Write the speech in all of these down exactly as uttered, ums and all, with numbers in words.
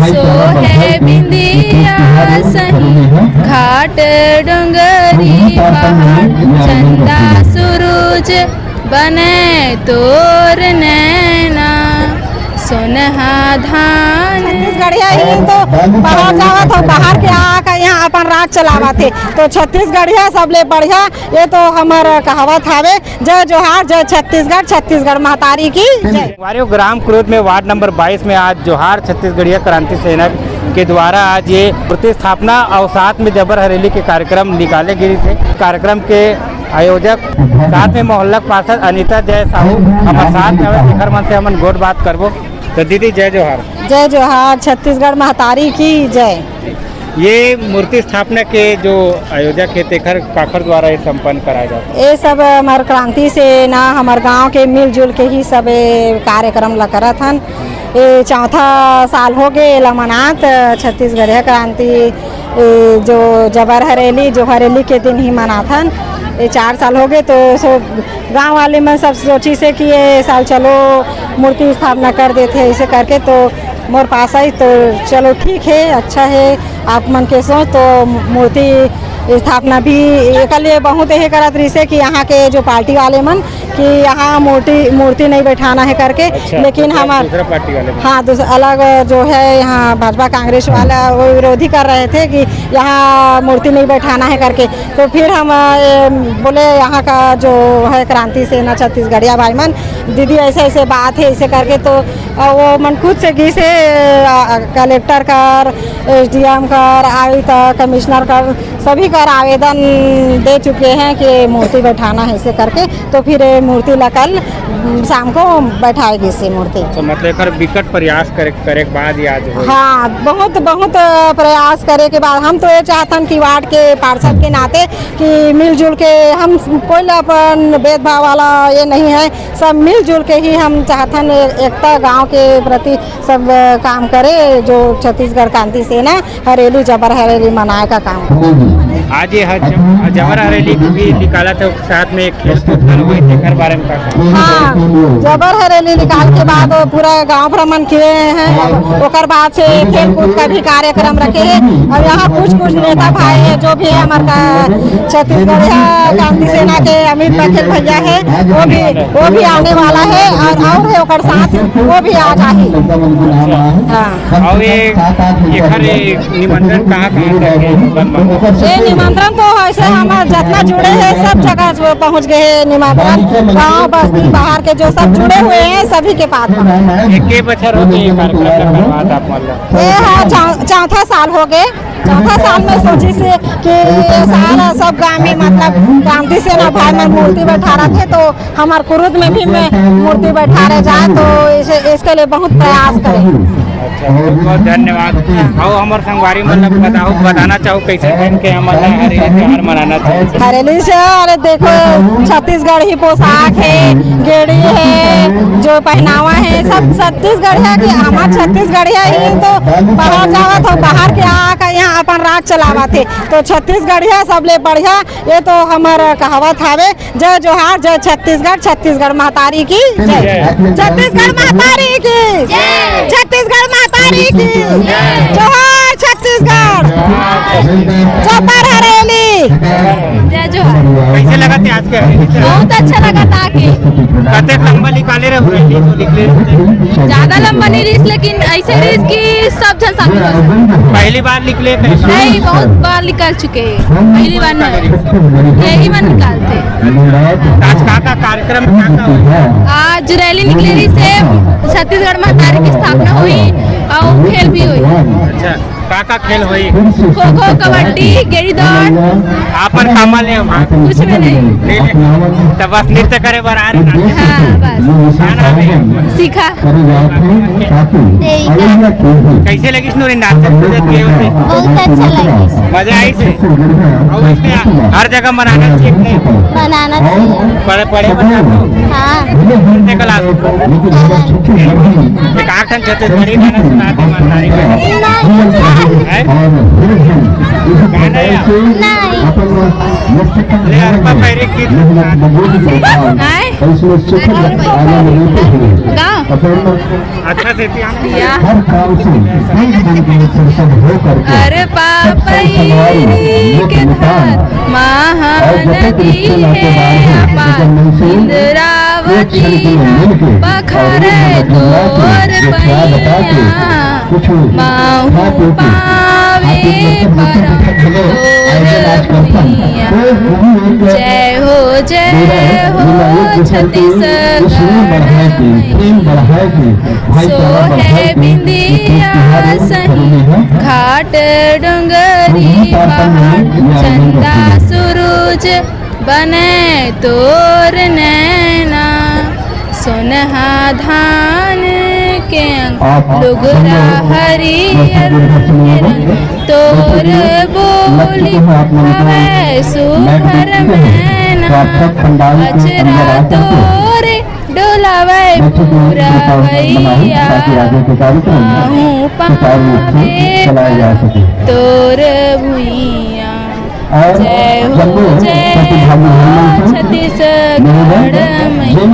सोहे बिंदिया सन घाट डोंगरी पहाड़, चंदा सुरुज बने तोर नैना, सोनहा धान। छत्तीसगढ़िया ही तो बाहर जावत हो, बाहर के आके यहाँ अपन राज चलावत हे, तो छत्तीसगढ़िया सबले बढ़िया, ये तो हमर कहावत हावे। जय जोहार, जय छत्तीसगढ़, छत्तीसगढ़ महतारी की जय। संगवारी हो, ग्राम क्रोध में वार्ड नंबर बाईस में आज जोहार छत्तीसगढ़िया क्रांति सेना के द्वारा आज ये प्रतिस्थापना और साथ में जबर हरेली के कार्यक्रम निकाले गिस हे। कार्यक्रम के आयोजक साथ में मोहल्ला पार्षद अनिता जय साहू हमर साथ में हवे, तेखर मन से हमन गोठ बात करबो। तो दीदी, जय जोहार। जय जोहार, छत्तीसगढ़ महतारी की जय। ये मूर्ति स्थापना के जो आयोजक हे, तेखर काखर द्वारा ये संपन्न कराए जात हे? ये सब हमर क्रांति सेना, हमर गांव के मिलजुल के ही सब ये कार्यक्रम ला करत हन। ये चौथा साल हो गे एला मनात, छत्तीसगढ़िया क्रांति, ये जो जबर हरेली, जो हरेली के दिन ही मनाथन। ये चार साल हो गे, तो सो गांव वाले मन सब सोचिस हे कि ये साल चलो मूर्ति स्थापना कर देथे, ऐसे करके तो मोर पास आई, तो चलो ठीक है, अच्छा है आप मन के सोच। तो मूर्ति स्थापना भी एकर लिए बहुत ये करत रहिसे कि यहाँ के जो पार्टी वाले मन कि यहाँ मूर्ति, मूर्ति नहीं बैठाना है करके, अच्छा, लेकिन दूसरा, हमार दूसरा पार्टी वाले मन। हाँ, दूसरा अलग जो है यहाँ भाजपा कांग्रेस वाला, वो विरोधी कर रहे थे कि यहाँ मूर्ति नहीं बैठाना है करके। तो फिर हम, अ, ये बोले यहाँ का जो है क्रांति सेना छत्तीसगढ़िया भाई मन, दीदी ऐसे ऐसे बात है, ऐसे करके तो, अ, वो मन खुद से गिस हे, अ, कलेक्टर कर, एसडीएम कर, आयुक्त, कमिश्नर कर, सभी कर आवेदन दे चुके हैं कि मूर्ति बैठाना है ऐसे करके। तो फिर ये मूर्ति ला कल, उम, शाम को बैठाए गिस हे मूर्ति। तो मतलब एकर बिकट प्रयास करे, करे के बाद ही आज होई। हाँ, बहुत, बहुत प्रयास करे के बाद हम तो ये चाहतन कि वार्ड के पार्षद के नाते कि मिलजुल के हम कोई ला अपन भेदभाव वाला ये नहीं है, सब मिलजुल के ही हम चाहतन ए-, एकता गांव के प्रति सब काम करे, जो छत्तीसगढ़ क्रांति सेना हरेली जबर हरेली मनाए का काम। आज ये हर जब-, जबर हरेली भी निकालत हे, साथ में एक खेल कूद कर हुई, तेकर बारे में का कहा? हाँ, जबर हरेली निकाल के बाद वो पूरा गांव भ्रमण किए हैं, ओकर बाद से खेल कूद का भी कार्यक्रम रखे हैं। और यहाँ कुछ कुछ नेता भाई है, जो भी है हमारे का छत्तीसगढ़िया क्रांति सेना के अमित बघेल भैया है, वो भी, वो भी आने वाला है और, और है ओकर साथ, वो भी आ जाही। हाँ। और ये, एकर ये निमंत्रण कहाँ, कहाँ तक है? ये निमंत्रण तो ऐसे हम जितना जुड़े हैं, सब जगह जो पहुँच गए हैं निमंत्रण, गांव, बस्ती, बाहर के जो सब जुड़े हुए हैं, सभी के पास। एक के बछर हो गए ये कार्यक्रम का शुरुआत आप मन ला? ये हाँ, चौ-, चौथा साल हो गए। चौथा साल में सोचिस कि ये साल सब गांव में, मतलब, क्रांति सेना भाई मन मूर्ति बैठारथे, तो हमार कुरुद में भी मैं मूर्ति बैठारे जाए, तो इसे, इसके लिए बहुत प्रयास करें। अच्छा, बहुत बहुत धन्यवाद। और हमर संगवारी मन ला बताओ, बताना चाहो कैसे बन के हमन ला हर ये त्योहार मनाना चाहिए? हरेली से, अरे देखो, छत्तीसगढ़ी पोशाक है, गेड़ी है, जो पहनावा है, सब छत्तीसगढ़िया के, हमार छत्तीसगढ़िया ही तो बाहर जावत हो, बाहर के आके यहाँ अपन राज चलावत हे, तो छत्तीसगढ़िया सबले बढ़िया, ये तो हमर कहावत हावे। जय जोहार, जय छत्तीसगढ़, छत्तीसगढ़ महतारी की जय। जय। छत्तीसगढ़ महतारी की जय। छत्तीसगढ़ महतारी की जय। जोहार छत्तीसगढ़। जबर हरेली। जय जोहार। कैसे लगा थे आज के? बहुत अच्छा लगा था आके। कते लंबा निकाले रहे, रैली तो निकले रहे। ज्यादा लंबा नहीं रहिस, लेकिन ऐसे रहिस कि सब जन शामिल हो सके। पहली बार निकले थे? नहीं, बहुत बार निकल चुके हैं, पहली बार नहीं। यही बार निकालते। आज का, का कार्यक्रम क्या, क्या हुआ? आज रैली निकले रहिस हे, छत्तीसगढ़ महतारी की स्थापना हुई और खेल भी हुई। अच्छा, का, का खेल हुई? खो खो, कबड्डी, गेड़ी दौड़। आपन कामा ले हम? कुछ भी नहीं। नहीं ले। तो बस नृत्य करे बर आ रहे ना? हाँ, बस। का नाम है? शिखा। कैसे लगिस नूरी नाच? बहुत अच्छा लगिस। मजा आइस? और इसमें हर जगह मनाना चाहिए कि नहीं? मनाना चाहिए। पड़े, पड़े मनाना। हाँ। कितने क्लास? एक आठ हम छत्तीसगढ़ी गाना सुना दे, महतारी का। नहीं। हैं? गाना या? नहीं। ले, अरपा पैरे की मेहनत मजदूरी के काम, आय। और इसमें सुखद आनंद लेते हुए गाँव। अपन अच्छा से ध्यान या। हर काम से देश बन के प्रसन्न हो करके अरे सबसे पापई सवारी, लोक के निदान धार, महानदी और जगत रिश्ते नातेदार है, है अपार। जगन्नाथ से एक क्षण के लिए मिल के और पखरे एक नंबर के तोर जो क्या बता के पैया। कुछ माहू खा पी के पावे आप एक मतलब परम भले आयोजन आज करता हूँ। तोर तो वो भी एक जय हो, जय मेरा हो, मेरा एक दूसरे के छत्तीसगढ़ इसलिए बढ़ाए के, प्रेम बढ़ाए के, भाईचारा सोहे बढ़ाए के, ये तीज बिंदिया तिहार जरूरी है। घाट और यही डोंगरी तारतम्य में पहाड़, ये आयोजन चंदा करते हैं। सूरज बने तोर नैना, सोनहा धान के अंक, आप लुगरा हरियर के रंग, तोर बोली हवै सुघर मैना, अचरा तोरे डोलावै पूरा वैया, आहू पावे तोर भुइया। और जय हो, जय हो, छत्तीसगढ़ मैया।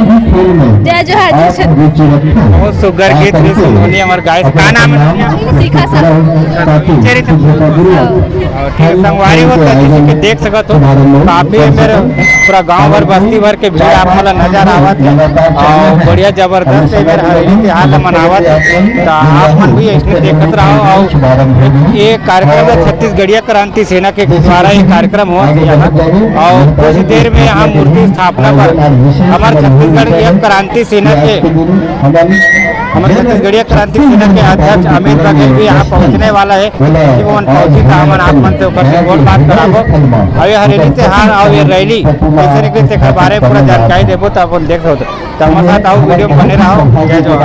जय जोहार, जय छत्तीसगढ़। बहुत सुघर गीत, सुनोनी हमर गाइस। का नाम है? शिखा सर। और ठीक संगवारी हो, तो जैसे कि देख सकत हो, काफी मेरे पूरा गांव भर, बस्ती भर के भीड़ आप मन ला नजर आवत हे। और बढ़िया जबरदस्त ए मेर हरेली तिहार ला मनावत हे। त आप मन भी अइसने देखत रहो। और ये कार्यक्रम है छत्तीसगढ़िया क्रांति सेना के द्वारा ये कार्यक्रम होत हे यहाँ। और कुछ देर में यहाँ मूर्ति स्थापना पर हमर छत्तीसगढ़ के क्रांति सेना के, हमर छत्तीसगढ़िया क्रांति सेना के अध्यक्ष अमित बघेल भी यहाँ पहुँचने वाला है। कि ओमन पहुंची त हमन आप मन से ओकर से गोठ बात कराबो। अउ ये हरेली तिहार अउ ये रैली कइसे निकली, तेकर बारे में पूरा जानकारी देबो, त अपन देख सकत हो। त हमर साथ अउ वीडियो में बने रहो। जय जोहार।